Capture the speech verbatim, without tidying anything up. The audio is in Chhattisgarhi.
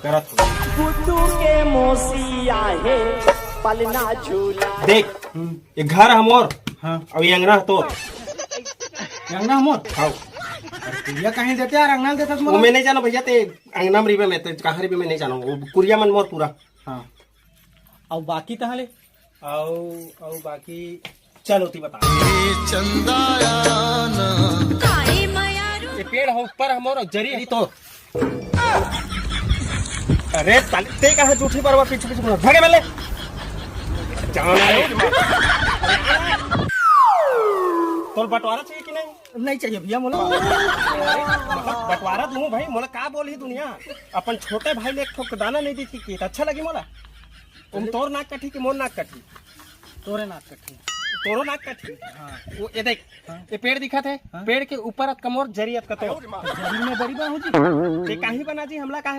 करत हो। गुड्डू के मौसी आहे, पलना झूला। देख, हम्म। ये घर हमर, हाँ। अउ ये अंगना ह तोर। ये अंगना हमर? हाँ। अरे, कुरिया कहीं देते यार, अंगना देते तुम वो लोग? मैं नहीं जानो भैया, ते अंगना में रिबे में, ते कहाँ रिबे मैं नहीं जानो। वो कुरिया मन मोर पूरा। हाँ। अउ बाकी कहाँ ले? अउ, अउ बाकी चल ओती बता। चंदाया ना। ये पेड़ ह ऊपर हमर जरी ह तो। अरे साले, ते कहाँ जूठी परवा पीछे पीछे घूमत? भागे बल्ले। जाना है। तोर बंटवारा चाहिए कि नहीं? नहीं चाहिए भैया मोला। मतलब बंटवारा दूँ भाई, मोला का बोलही दुनिया? अपन छोटे भाई ले एक ठोक दाना नहीं दी थी कि अच्छा लगी मोला? तुम तोर नाक कटही कि मोर नाक कटही? तोरे नाक कटही। तोरो नाक कटही? हाँ। वो ये देख, हाँ। ये पेड़ दिखत हे? हाँ। पेड़ के ऊपर अतका मोर, जरी अतका तोर। जरी में बरी बा हो जी। ते काहे बना जी, हमला काहे